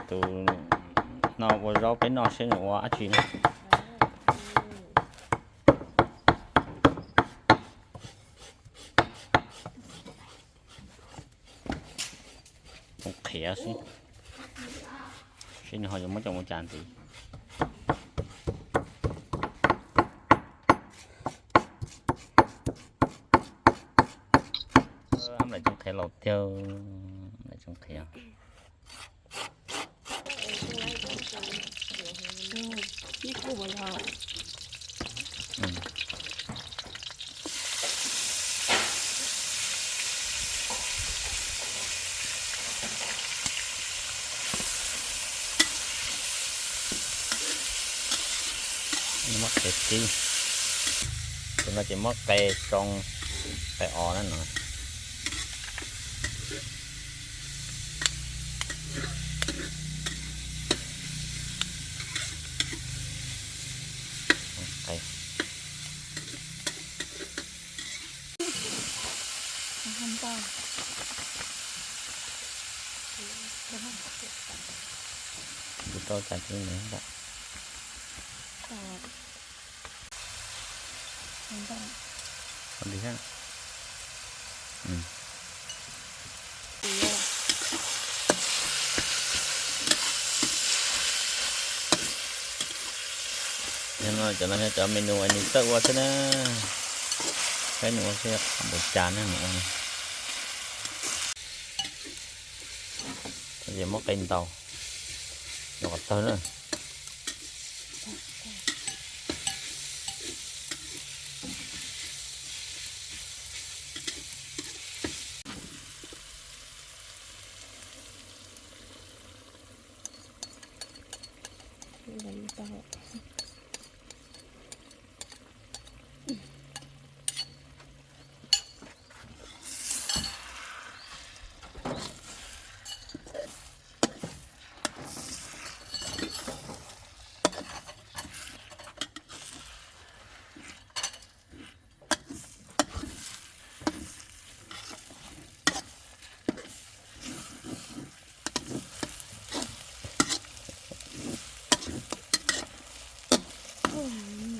Tus no ua zaub peb noj seb nws ua dab tsi na. Qhiav xwb, seb nws ho yuav muab coj mus ua cas ntxiv. Ab, lawv tseem qhiav los tiag, lawv tseem qhiav. Muab qe tib, tus no ces muab qe tsoo, qe os na no. Kuv rau cas tsis nws ntawm. Ntawm. Ntawm. Yog no cov no yog cov menu es nws txawj ua xwb na. Saib nws ua xwb, npaum cas na nws ua. Ces muab qe ntaus, ntaus kom tawg na.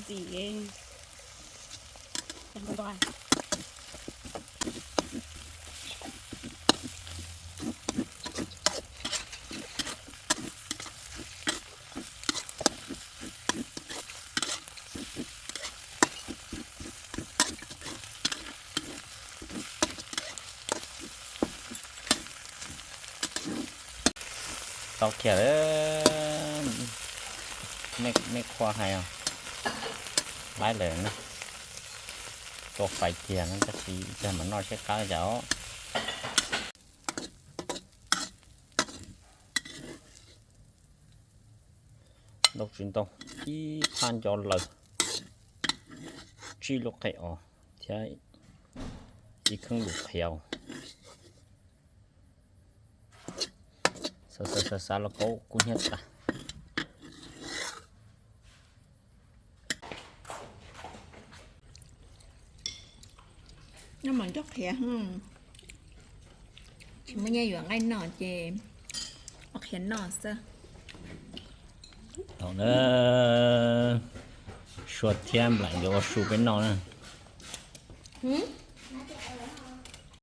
Ntxim. Tau kiag lawm. Nej qhua hais os, laib lawm na. Tua fais kiag no tab sis ib pliag mam noj seb qab cas os. Ntau tsis ntau, ib phaj nco lawm, tsib lub qe os thiab ib kheeb lus qhiav. Xav xav xav los kaub kub hnyiab tas. Noj mas nrog qhiav, tsis muaj nyiaj yuav nqaij noj ces ua qhiav noj xwb. Thaum na, Sua thiab Nplaim nkawd ua su peb noj na.